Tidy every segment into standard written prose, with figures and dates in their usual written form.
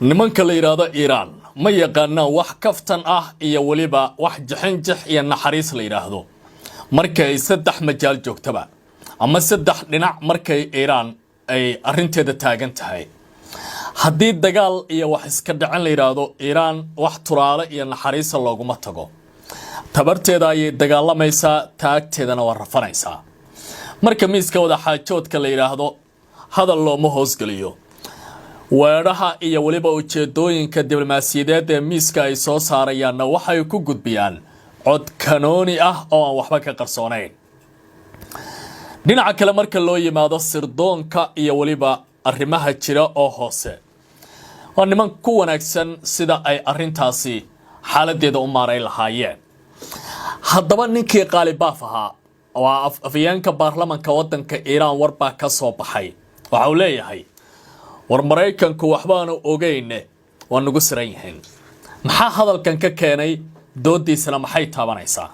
Nimanka la yidhaahdo Iiraan ma yaqaanaan wax kaftan ah iyo weliba wax jixinjix iyo naxariis la yidhaahdo. Markay saddex majaal joogtaba ama saddex dhinac, markay Iiraan ay arrinteeda taagan tahay, haddii dagaal iyo wax iska dhicin la yidhaahdo, Iiraan wax turaale iyo naxariisa looguma tago. Tabarteeda ayay dagaalamaysaa, taagteedana waa rafanaysaa. Marka miiska wadaxaajoodka la yidhaahdo, hadal looma hoosgeliyo. Weedhaha iyo weliba ujeedooyinka diblomaasiyadeed ee miiska ay soo saarayaanna waxay ku gudbiyaan cod kanooni ah oo aan waxba ka qarsoonayn. Dhinaca kale, marka loo yimaado sirdoonka iyo weliba arrimaha jira oo hoose, waa niman ku wanaagsan sida ay arrintaasi xaaladeeda u maarayn lahaayeen. Haddaba ninkii Qaalibaaf ahaa, waa afhayeenka baarlamanka waddanka Iiraan, warbaa ka soo baxay. Waxa uu leeyahay: "War Maraykanku waxbaanu ogeyne, waa nagu siran yihiin." Maxaa hadalkan ka keenay? Doodiisana maxay taabanaysaa?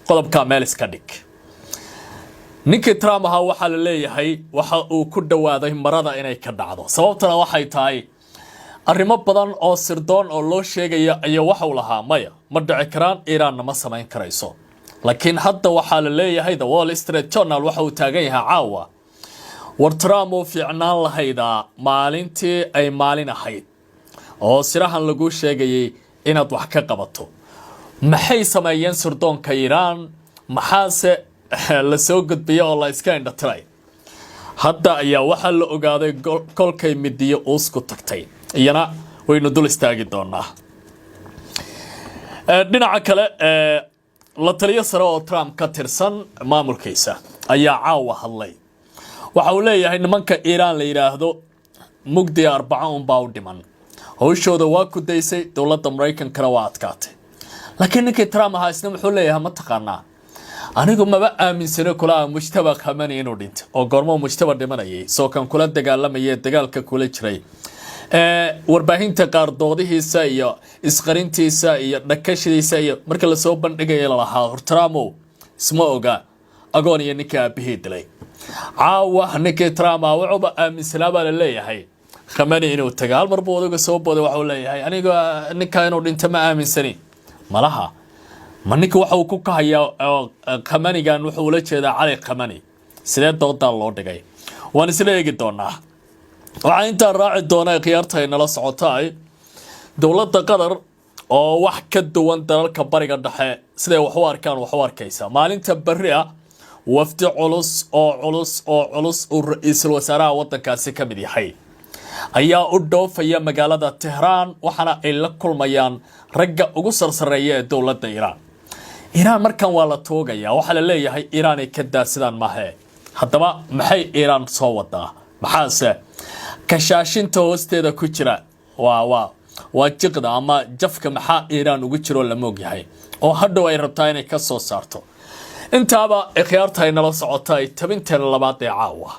Qodobkaa meel iska dhig. Ninkii Trump ahaa waxaa la leeyahay waxa uu ku dhowaaday marada inay ka dhacdo. Sababtana waxay tahay arrimo badan oo sirdoon oo loo sheegaya ayaa waxau lahaa: "Maya, ma dhici karaan, Iiraanna ma samayn karayso." Laakiin hadda waxaa la leeyahay, The Wall Street Journal waxa uu taagan yahay caawa: "War Trump uu fiicnaan lahaydaa maalintii ay maalin ahayd oo sirahan lagu sheegayay inaad wax ka qabato." Maxay sameeyeen sirdoonka Iiraan? Maxaase la soo gudbiya oo la iska indhatiray? Hadda ayaa waxaa la ogaaday kolkay midiyo uusku tagtay. Iyana waynu dul istaagi doonaa. Dhinaca kale, la taliyo sare oo Trump ka tirsan maamulkiisa ayaa caawa hadlay. Waxa uu leeyahay: "Nimanka Iiraan la yidhaahdo mugdiga arbaco unbaa u dhiman, hawshooda waa ku daysay, dowladda Maraykankana waa adkaatay." Laakiin ninkii Trump ahaa isna muxuu leeyahay? "Ma taqaanaa, anigu maba aaminsano kulaha Mujtaba Khamani inuu dhinto." Oo goormo Mujtaba dhimanayay? Soo kan kula dagaalamayay, dagaalka kula jiray, warbaahinta qaar doodihiisa iyo isqarintiisa iyo dhakashadiisa iyo marka lasoo bandhigaya lalahaa: "Hor Trumpow, isma oga agoon iyo ninkii aabihii dilay." Caawa ninkii Trump ah wuxuuba aaminsanaa baa la leeyahay Khamani inuu taga. Hal mar buu odaga soo booday. Waxuu leeyahay: "Aniga ninka inuu dhinto ma aaminsani." Malaha ma ninka waxa uu ku kahayaa Khamanigan wuxuu ula jeedaa Cali Khamani? Sidee doodaa loo dhigay? Waan isla eegi doonaa. Waxaa intaa raaci doona, khiyaarta ay nala socotaay, dowladda Qatar oo wax ka duwan dalalka Bariga Dhexe siday wax u arkaan wax u arkaysa. Maalinta berri ah wafdi culus oo culus oo culus uu ra-iisul wasaaraha waddankaasi ka mid yahay ayaa u dhoofaya magaalada Tehraan, waxaana ay la kulmayaan ragga ugu sarsareeya ee dowladda Iiraan. Iiraan markan waa la tuugaya. Waxaa la leeyahay: "Iiraanay ka daa, sidaan maahe." Haddaba maxay Iiraan soo wadaa? Maxaase kashaashinta hoosteeda ku jira? Waa jiqda ama jafka maxaa Iiraan ugu jiroo la moogyahay oo hadhow ay rabtaa inay ka soo saarto? Intaaba, ikhyaarta ay nala socota, ay tabinteena labaad ee caawa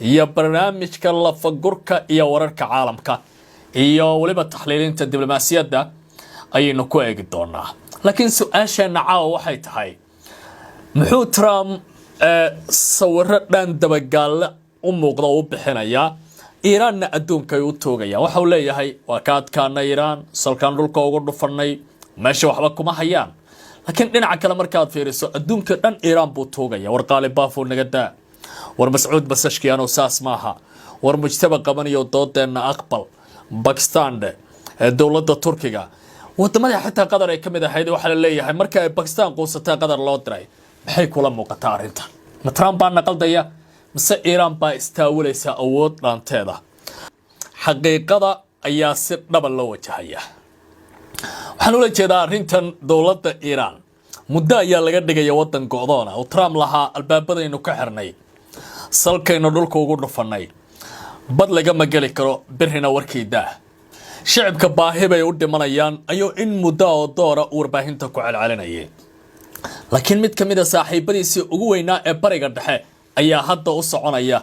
iyo barnaamijka lafagurka iyo wararka caalamka iyo weliba taxliilinta diblomaasiyadda ayaynu ku eegi doonaa. Laakiin su-aasheenna caawa waxay tahay: muxuu Trump sawiro dhan dabagaalle u muuqda u bixinayaa, Iiraanna adduunka ay u toogayaan? Waxa uu leeyahay: "Waa ka adkaanay Iiraan, salkaan dhulka ugu dhufanay, meesha waxba kuma hayaan." Laakiin dhinaca kale markaad fiiriso, adduunka dhan Iiraan buu tuugaya: "War Qaalibaafuu, naga daa. War Mascuud Pezeshkianow, saas maaha. War Mujtaba qabanayo, doodeenna aqbal." Bakistan dhe, dowladda Turkiga, wadamadii xitaa Qatar ay ka mid ahayd, waxaa la leeyahay marka ay Bakistan quusatay Qatar loo diray. Maxay kula muuqataa arrintan? Ma Trump baa naqaldaya mise Iiraan baa istaawilaysa awood dhaanteeda? Xaqiiqada ayaa si dhaba loo wajahaya. Waxaan ula jeedaa arrintan dowladda Iiraan muddo ayaa laga dhigaya waddan go'doona oo Trump lahaa: "Albaabadaynu ka xirnay, salkaynu dhulka ugu dhufannay, bad lagama geli karo, birina warkii daah, shicibka baahi bay u dhimanayaan," ayuu in muddo oo doora warbaahinta ku celcelinayay. Laakiin mid ka mid a saaxiibadiisii ugu weynaa ee Bariga Dhexe ayaa hadda u soconaya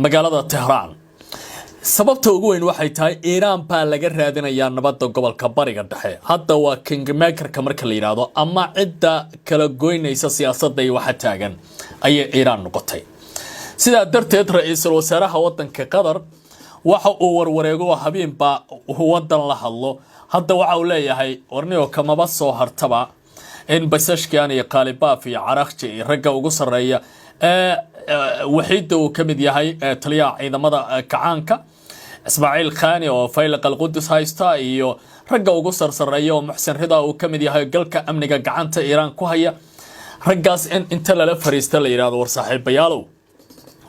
magaalada Tehraan. Sababta ugu weyn waxay tahay Iiraan baa laga raadinayaa nabadda gobolka Bariga Dhexe. Hadda waa kingmakerka marka la yidhaahdo ama cidda kala goynaysa siyaasadda iyo waxa taagan ayay Iiraan noqotay. Sidaa darteed, ra-iisul wasaaraha waddanka Qatar Waxa uu warwareego habeenba wadan la hadlo. Hadda waxa uu leeyahay warniyo kamaba soo hartaba in Pezeshkian iyo Qalibaaf iyo Caraghchi iyo ragga ugu sarreeya ee waxiidda uu ka mid yahay taliyaha ciidamada kacaanka Ismaaciil Khani oo Faylaq Alqudus haysta iyo ragga ugu sarsareeya oo Muxsin Rida uu ka mid yahay, galka amniga gacanta Iiraan ku haya, raggaas in inta lala fariista la yidhahdo: "War saaxiibayaalow,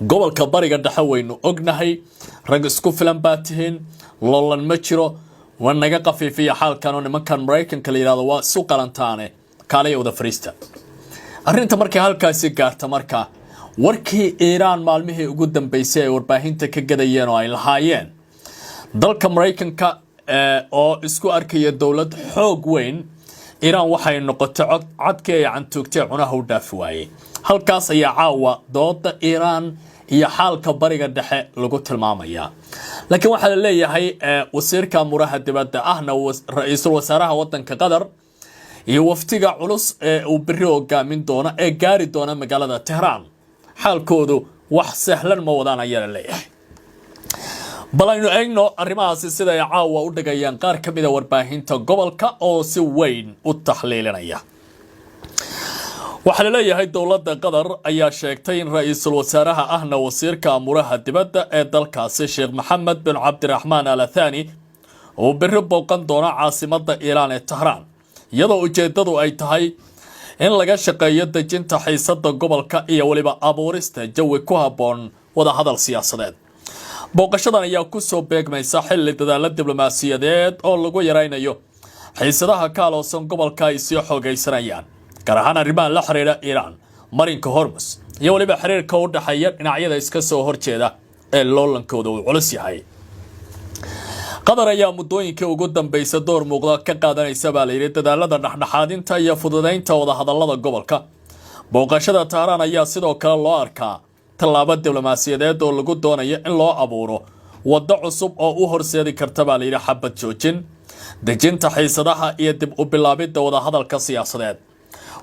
gobolka Bariga Dhexe waynu ognahay, rag isku filan baa tihiin, loolan ma jiro, waa naga qafiifiya xaalkan oo nimankan Maraykanka la yidhahdo waa isu qalantaane, kaalaya wada fariista." Arrinta markay halkaasi gaarta, marka warkii Iiraan maalmihii ugu dambeysay ay warbaahinta ka gadayeen oo ay lahaayeen dalka Maraykanka oo isku arkaya dowlad xoog weyn, Iiraan waxay noqotay cod cadkii ay cantuugtay cunaha u dhaafi waayey. Halkaas ayaa caawa dooda Iiraan iyo xaalka Bariga Dhexe lagu tilmaamayaa. Laakiin waxaa la leeyahay wasiirka amuraha dibadda ahna ra-iisul wasaaraha wadanka Qatar iyo waftiga culus ee uu beri hogaamin doono ee gaari doona magaalada Tehraan, xaalkoodu wax sahlan ma wadaan ayaa la leeyahay. Bal aynu eegno arrimahaasi sida ay caawa u dhigayaan qaar ka mida warbaahinta gobolka oo si weyn u taxliilinaya. Waxaa la leeyahay dowladda Qatar ayaa sheegtay in ra-iisul wasaaraha ahna wasiirka amuraha dibadda ee dalkaasi, Sheekh Maxamed bin Cabdiraxmaan Al Athani, uu beri booqan doono caasimadda Iiraan ee Tahraan, iyadoo ujeeddadu ay tahay in laga shaqeeyo dejinta xiisadda gobolka iyo weliba abuurista jawi ku habboon wadahadal siyaasadeed. Booqashadan ayaa kusoo beegmaysa xilli dadaalo diblomaasiyadeed oo lagu yaraynayo xiisadaha ka aloosan gobolka ay sii xoogaysanayaan, gaar ahaan arrimaha la xiriira Iiraan, marinka Hormus iyo weliba xiriirka u dhexeeya dhinacyada iska soo horjeeda ee loolankooda uu culus yahay. Qatar ayaa muddooyinkii ugu dambaysa door muuqda ka qaadanaysa, baa layidhi, dadaalada dhexdhexaadinta iyo fududaynta wadahadallada gobolka. Booqashada Tahraan ayaa sidoo kale loo arkaa tallaabo diblomaasiyadeed oo lagu doonayo in loo abuuro waddo cusub oo u horseedi karta, baa layidhi, xabad joojin, dejinta xiisadaha iyo dib u bilaabidda wadahadalka siyaasadeed.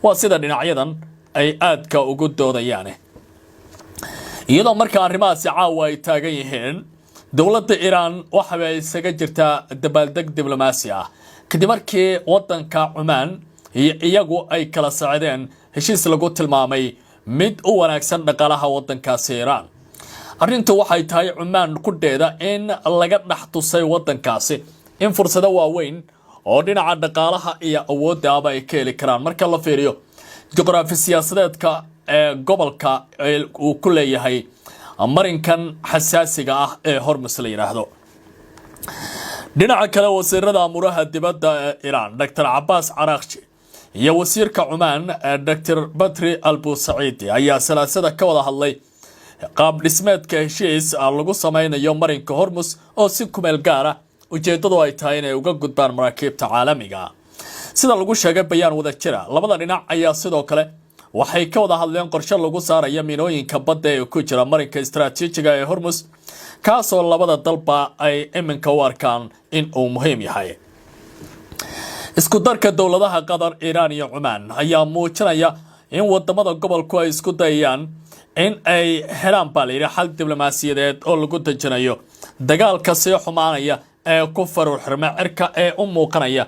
Waa sida dhinacyadan ay aadka ugu doodayaane. Iyadoo marka arrimahaasi caawa ay taagan yihiin, dowladda Iiraan waxa ay isaga jirtaa dabaaldeg diblomaasi ah kadib markii wadanka Cumaan iyo iyagu ay kala socdeen heshiis lagu tilmaamay mid u wanaagsan dhaqaalaha wadankaasi Iiraan. Arrintu waxay tahay Cumaan qudheeda in laga dhex tusay wadankaasi in fursado waaweyn oo dhinaca dhaqaalaha iyo awooddaaba ay ka heli karaan marka la fiiriyo juqraafi siyaasadeedka ee gobolka uu ku leeyahay marinkan xasaasiga ah ee Hormus la yidhaahdo. Dhinaca kale, wasiirada amuraha dibadda ee Iiraan, Dr Cabaas Caraghchi, iyo wasiirka Cumaan, Dr Badri Albusaciidi, ayaa Salaasada ka wada hadlay qaab dhismeedka heshiis lagu sameynayo marinka Hormus oo si kumeel gaara ujeeddadu ay tahay inay uga gudbaan maraakiibta caalamiga, sida lagu sheegay bayaan wada jira. Labada dhinac ayaa sidoo kale waxay ka wada hadleen qorshe lagu saaraya minooyinka badda ee ku jira marinka istaraatiijiga ee Hormus, kaasoo labada dalba ay iminka u arkaan in uu muhiim yahay. Isku darka dowladaha Qatar, Iiraan iyo Cumaan ayaa muujinaya in wadamada gobolku ay isku dayayaan in ay helaan, baa layidhi, xal diblomaasiyadeed oo lagu dejinayo dagaalka sii xumaanaya ee ku faruurxirma cirka ee u muuqanaya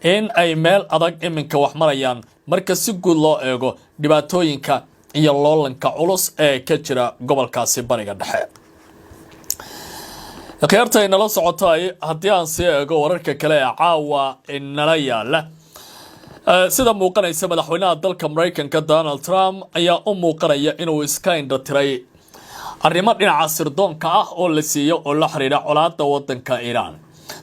in ay meel adag iminka wax marayaan marka si guud loo eego dhibaatooyinka iyo loolanka culus ee ka jira gobolkaasi Bariga Dhexe. Khiyaarta inala socotay, haddii aan sii eego wararka kale ee caawa inala yaala, sida muuqanaysa madaxweynaha dalka Maraykanka Donald Trump ayaa u muuqanaya inuu iska indha tiray arrimo dhinaca sirdoonka ah oo la siiyo oo la xiriira colaadda wadanka Iiraan,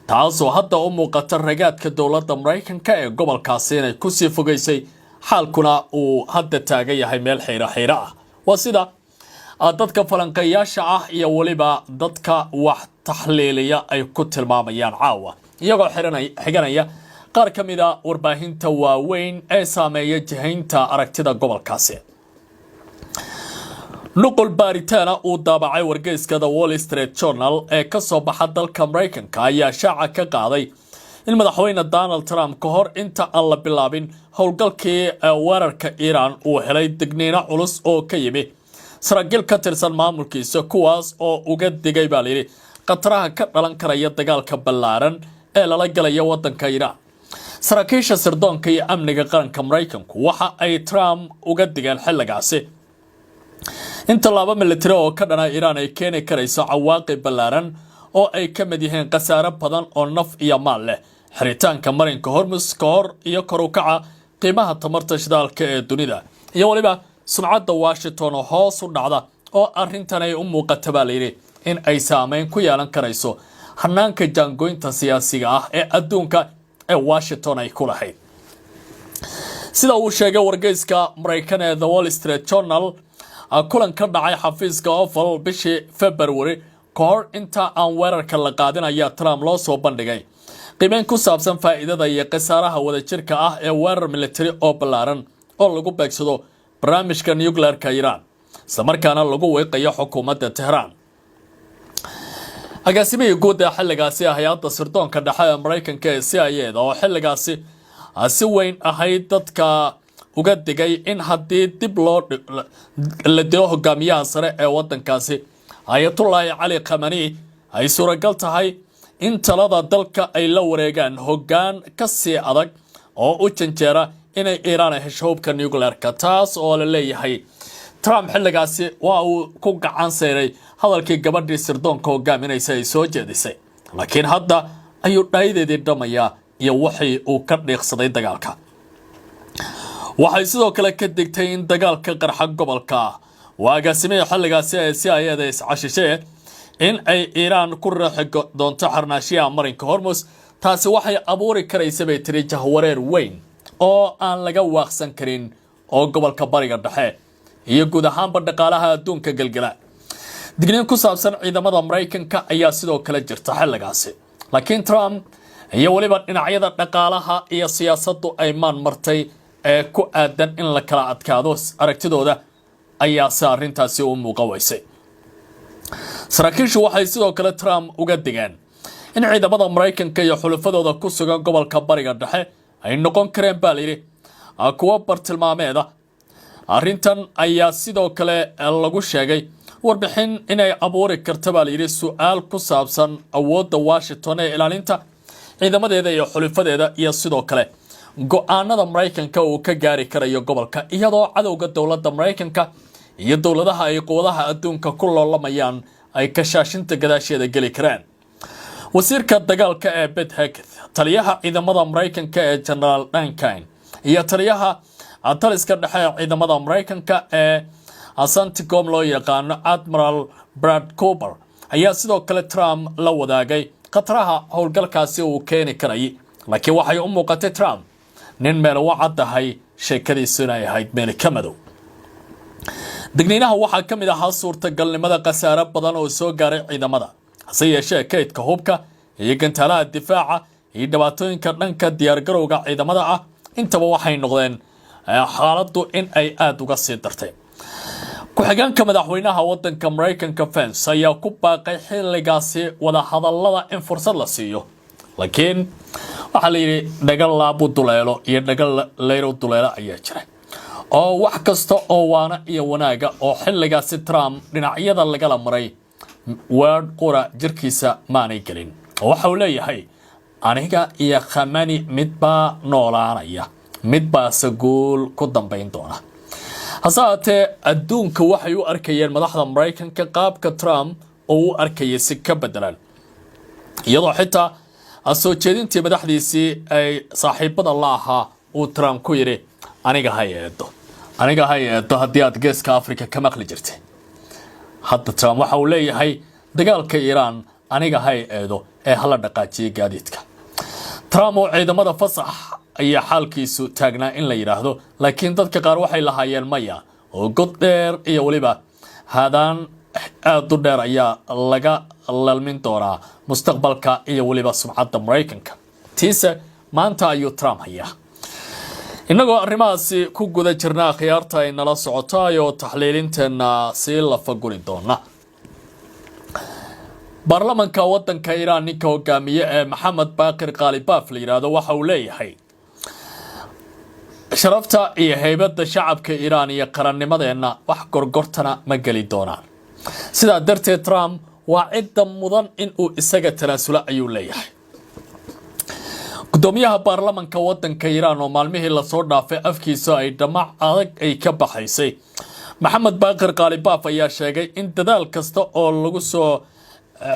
taasoo hadda u muuqata ragaadka dowladda Maraykanka ee gobolkaasi inay kusii fogeysay, xaalkuna uu hadda taagan yahay meel xiiro xiiro ah. Waa sida dadka falanqeeyaasha ah iyo weliba dadka wax taxliiliya ay ku tilmaamayaan caawa, iyagoo xiganaya qaar ka mida warbaahinta waaweyn ee saameeya jihaynta aragtida gobolkaasi. Nuqul baaritaana uu daabacay wargeyska The Wall Street Journal ee ka soo baxa dalka Maraykanka ayaa shaaca ka qaaday in madaxweyne Donald Trump ka hor inta aan la bilaabin howlgalkii weerarka Iiraan uu helay digniino culus oo ka yimi saraakiil ka tirsan maamulkiisa, kuwaas oo uga digay, baa layidhi, Khataraha ka dhalan karaya dagaalka ballaaran ee lala galaya waddanka Iiraan. Saraakiisha sirdoonka iyo amniga qaranka Maraykanku waxa ay Trump uga digeen xilligaasi in tallaabo militari oo ka dhana Iiraan ay keeni karayso cawaaqib ballaaran oo ay ka mid yihiin khasaare badan oo naf iyo maal leh, xiritaanka marinka Hormus ka hor iyo kor u kaca qiimaha tamarta shidaalka ee dunida, iyo weliba sumcadda Washington oo hoos u dhacda, oo arrintan ay u muuqata, baa layidhi, in ay saameyn ku yeelan karayso hanaanka jaangoynta siyaasiga ah ee adduunka ee Washington ay ku lahayd. Sida uu sheegay wargeyska Maraykan ee The Wall Street Journal, kulan ka dhacay xafiiska Oval bishii February ka hor inta aan weerarka la qaadin ayaa Trump loo soo bandhigay qiimeyn ku saabsan faa'iidada iyo khasaaraha wadajirka ah ee weerar militari oo ballaaran oo lagu beegsado barnaamijka nuclearka Iiraan, islamarkaana lagu wiiqayo xukuumadda Tehraan. Agaasimihii guud ee xilligaasi hay-adda sirdoonka dhexe ee Maraykanka ee CIA da, oo xilligaasi si weyn ahayd dadka uga digay in haddii dib loo la dilo hogaamiyaha sare ee wadankaasi, Ayatullaahi Cali Khamani, ay suuragal tahay in talada dalka ay la wareegaan hoggaan ka sii adag oo u janjeera inay Iiraan hesho hubka nuclearka, taas oo la leeyahay Trump xilligaasi waa uu ku gacan sayray hadalkii gabadhii sirdoonka hogaaminaysa ay soo jeedisay. Laakiin hadda ayuu dhaayadeedii dhamayaa iyo waxii uu ka dhiiqsaday dagaalka. Waxay sidoo kale ka digtay in dagaalka qarxa gobolka, waa agaasimihii xilligaasi ee CIA da iscashishee, in ay Iiraan ku riixi doonto xirnaashiyaha marinka Hormus. Taasi waxay abuuri karaysa, bay tiri, jahwareer weyn oo aan laga waaqsan karin oo gobolka Bariga Dhexe iyo guud ahaanba dhaqaalaha adduunka gelgela. Digniin ku saabsan ciidamada Maraykanka ayaa sidoo kale jirta xilligaasi, laakiin Trump iyo weliba dhinacyada dhaqaalaha iyo siyaasaddu ay maan martay ee ku aadan in la kala adkaado aragtidooda ayaa se arrintaasi u muuqan weysay. Saraakiishu waxay sidoo kale Trump uga digeen in ciidamada Maraykanka iyo xulufadooda ku sugan gobolka Bariga Dhexe ay noqon kareen, baa layidhi, kuwo bartilmaameeda. Arrintan ayaa sidoo kale lagu sheegay warbixin inay abuuri karta, baa layidhi, su-aal ku saabsan awoodda Washington ee ilaalinta ciidamadeeda iyo xulifadeeda, iyo sidoo kale go-aanada Maraykanka uu ka gaari karayo gobolka, iyadoo cadowga dowladda Maraykanka iyo dowladaha ay quwadaha adduunka ku loolamayaan ay kashaashinta gadaasheeda geli karaan. Wasiirka dagaalka ee Pete Hegseth, taliyaha ciidamada Maraykanka ee Generaal Dan Caine iyo taliyaha taliska dhexe ee ciidamada Maraykanka ee CENTCOM loo yaqaano, Admiral Brad Cooper, ayaa sidoo kale Trump la wadaagay khataraha howlgalkaasi uu keeni karayay. Laakiin waxay u muuqatay Trump nin meel u caddahay sheekadiisu inay ahayd meel ka madow. Digniinaha waxaa ka mid ahaa suurtagalnimada khasaare badan oo soo gaaray ciidamada, hase yeeshee kaydka hubka iyo gantaalaha difaaca iyo dhibaatooyinka dhanka diyaargarowga ciidamada ah intaba waxay noqdeen xaaladdu in ay aada uga sii dartay. Ku-xigeenka madaxweynaha wadanka Maraykanka Vance ayaa ku baaqay xilligaasi wadahadalada in fursad la siiyo, laakiin waxaa la yidhi dhagal laabu duleelo iyo dhagal leyru duleelo ayaa jira, oo wax kasta oo waana iyo wanaaga oo xilligaasi Trump dhinacyada lagala maray weedh qura jirkiisa maanay gelin. Oo waxa uu leeyahay, aniga iyo Khamani midbaa noolaanaya, midbaase guul ku dambayn doona. Hase haatee adduunka waxay u arkayeen madaxda Maraykanka qaabka Trump oo u arkayay si ka bedelan, iyadoo xitaa soo jeedintii madaxdiisii ay saaxiibada la ahaa uu Trump ku yidhi, "Aniga ha eedo, aniga ha eedo," haddii aad Geeska Africa ka maqli jirtay. Hadda Trump waxa uu leeyahay, dagaalka Iiraan aniga hay eedo ee hala dhaqaajiyay gaadiidka. Trump oo ciidamada fasax ayaa xaalkiisu taagnaa in la yidhaahdo, laakiin dadka qaar waxay lahaayeen maya, oo god dheer iyo weliba haadaan aada u dheer ayaa laga lalmin doonaa mustaqbalka iyo weliba sumcadda Maraykanka. Tiise maanta ayuu Trump hayaa. Innagoo arrimahaasi ku guda jirna, akhyaarta ay nala socotaay oo taxliilinteenna sii lafaguri doona, baarlamanka waddanka Iiraan ninka hogaamiye ee Maxamed Baaqir Qaalibaaf la yidhaahdo waxa uu leeyahay, sharafta iyo heybadda shacabka Iiraan iyo qarannimadeenna wax gorgortana ma geli doonaan. Sidaa darteed Trump Waa cidda mudan in uu isaga tanaasulo, ayuu leeyahay. Gudoomiyaha baarlamanka wadanka Iiraan, oo maalmihii lasoo dhaafay afkiisa ay dhamac adag ay ka baxaysay, Maxamed Baaqir Qaalibaaf, ayaa sheegay in dadaal kasta oo lagu soo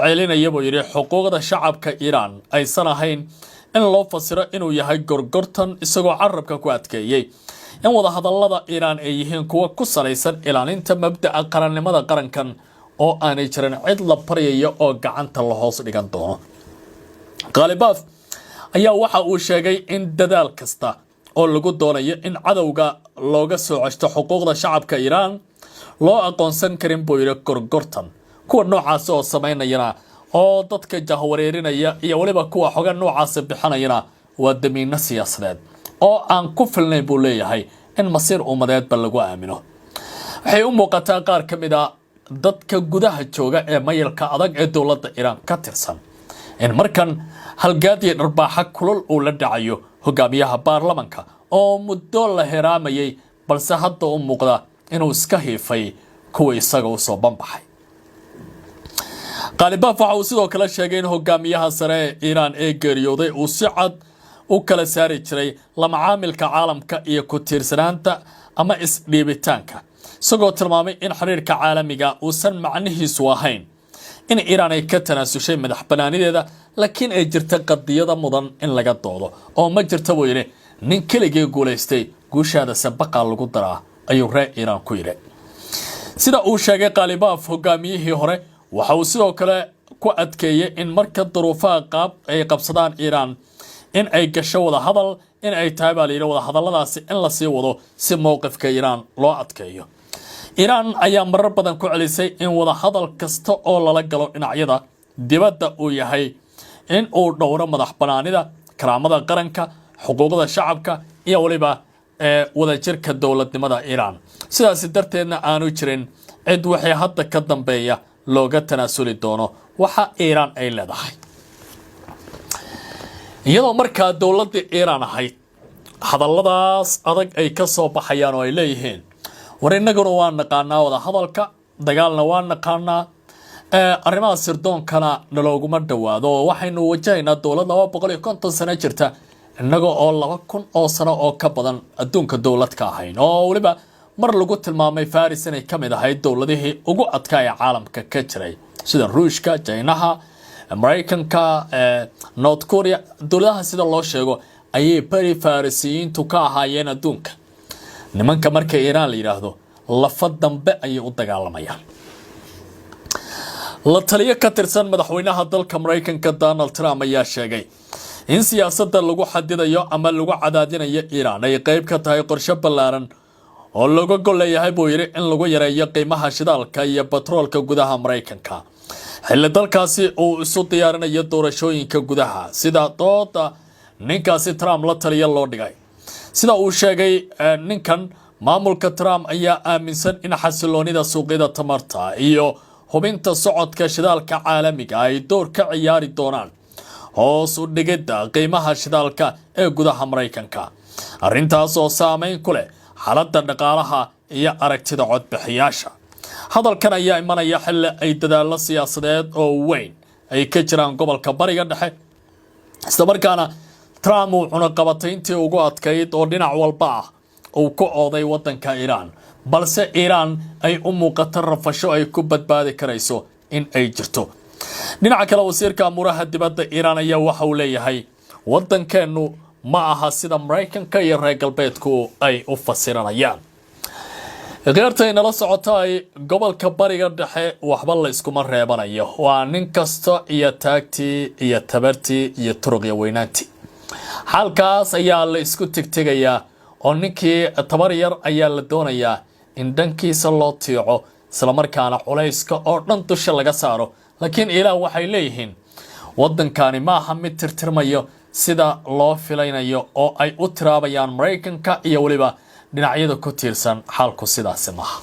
celinaya, buu yidhi, xuquuqda shacabka Iiraan aysan ahayn in loo fasiro inuu yahay gorgortan, isagoo carabka ku adkeeyey in wadahadallada Iiraan ay yihiin kuwo ku salaysan ilaalinta mabda'a qarannimada qarankan, oo aanay jirin cid la baryayo oo gacanta la hoos dhigan doono. Qaalibaaf ayaa waxa uu sheegay in dadaal kasta oo lagu doonayo in cadowga looga soo ceshto xuquuqda shacabka Iiraan loo aqoonsan karin, buu yidhi, gorgortan. Kuwa noocaasi oo samaynayana oo dadka jahwareerinaya iyo weliba kuwa xoga noocaasi bixinayana waa damiino siyaasadeed oo aan ku filnayn, buu leeyahay, in masiir ummadeedba lagu aamino. Waxay u muuqataa qaar ka mid a dadka gudaha jooga ee mayalka adag ee dowladda Iiraan ka tirsan in markan halgaadiyo dharbaaxa kulul uu la dhacayo hogaamiyaha baarlamanka, oo muddo la heraamayay, balse hadda u muuqda inuu iska hiifay kuwa isaga usoo banbaxay. Qaalibaaf waxa uu sidoo kale sheegay in hogaamiyaha sare ee Iiraan ee geeriyooday uu si cad u kala saari jiray lamacaamilka caalamka iyo ku tiirsanaanta ama isdhiibitaanka, isagoo tilmaamay in xiriirka caalamiga uusan macnihiisu ahayn in Iiraan ay ka tanaasushay madax banaanideeda, laakiin ay jirta qadiyada mudan in laga doodo, oo ma jirta, buu yidhi, nin keligii guulaystay, guushaada sabaqaa lagu daraa, ayuu reer Iiraan ku yidhi. Sida uu sheegay Qaalibaaf, hogaamiyihii hore waxa uu sidoo kale ku adkeeyey in marka duruufaha qaab ay qabsadaan Iiraan in ay gasho wadahadal, in ay tahay, baa layidhi, wadahadalladaasi in lasii wado si mowqifka Iiraan loo adkeeyo. Iiraan ayaa marar badan ku celisay in wadahadal kasta oo lala galo dhinacyada dibadda uu yahay in uu dhowro madax banaanida, karaamada qaranka, xuquuqda shacabka iyo weliba ee wadajirka dowladnimada Iiraan, sidaasi darteedna aanu jirin cid wixii hadda ka dambeeya looga tanaasuli doono waxa Iiraan ay leedahay. Iyadoo markaa dowladdii Iiraan ahayd hadalladaas adag ay ka soo baxayaan oo ay leeyihiin, "War innaguna waa naqaanaa wadahadalka, dagaalna waa naqaanaa, arrimaha sirdoonkana nalooguma dhowaado, oo waxaynu wajahaynaa dowlad 250 sano jirta, innaga oo 2000 oo sano oo ka badan adduunka dowlad ka ahayn," oo weliba mar lagu tilmaamay Faris inay ka mid ahayd dowladihii ugu adkaa ee caalamka ka jiray, sida Ruushka, Jaynaha, Maraykanka, North Korea, dowladaha sida loo sheego ayay beri Farisiyiintu ka ahaayeen adduunka. Nimanka marka Iiraan la yidhaahdo, lafa dambe ayay u dagaalamayaan. La taliyo ka tirsan madaxweynaha dalka Maraykanka Donald Trump ayaa sheegay in siyaasadda lagu xadidayo ama lagu cadaadinayo Iiraan ay qeyb ka tahay qorshe ballaaran oo looga gol leeyahay, buu yidhi, in lagu yareeyo qiimaha shidaalka iyo batroolka gudaha Maraykanka, xilli dalkaasi uu isu diyaarinayo doorashooyinka gudaha. Sida dooda ninkaasi Trump la taliya loo dhigay, sida uu sheegay ninkan, maamulka Trump ayaa aaminsan in xasiloonida suuqyada tamarta iyo hubinta socodka shidaalka caalamiga ay door ka ciyaari doonaan hoos u dhigidda qiimaha shidaalka ee gudaha Maraykanka, arrintaas oo saameyn ku leh xaaladda dhaqaalaha iyo aragtida codbixiyaasha. Hadalkan ayaa imanaya xilli ay dadaallo siyaasadeed oo weyn ay ka jiraan gobolka Bariga Dhexe, islamarkaana Trump uu cunaqabatayntii ugu adkayd oo dhinac walba ah uu ku ooday waddanka Iiraan, balse Iiraan ay u muuqato rafasho ay ku badbaadi karayso in ay jirto. Dhinaca kale, wasiirka amuuraha dibadda Iiraan ayaa waxa uu leeyahay, waddankeennu ma aha sida Maraykanka iyo reer galbeedku ay u fasiranayaan. Kheyrta inala socota, ay gobolka Bariga Dhexe waxba la iskuma reebanayo, waa nin kasta iyo taagtii iyo tabartii iyo turuqya weynaantii. Xaalkaas ayaa la isku tegtegayaa, oo ninkii tabar yar ayaa la doonayaa in dhankiisa loo tiico, islamarkaana culayska oo dhan dusha laga saaro. Laakiin Ilaah waxay leeyihiin, waddankani maaha mid tirtirmayo sida loo filaynayo oo ay u tiraabayaan Maraykanka iyo weliba dhinacyada ku tiirsan. Xaalku sidaasi maaha.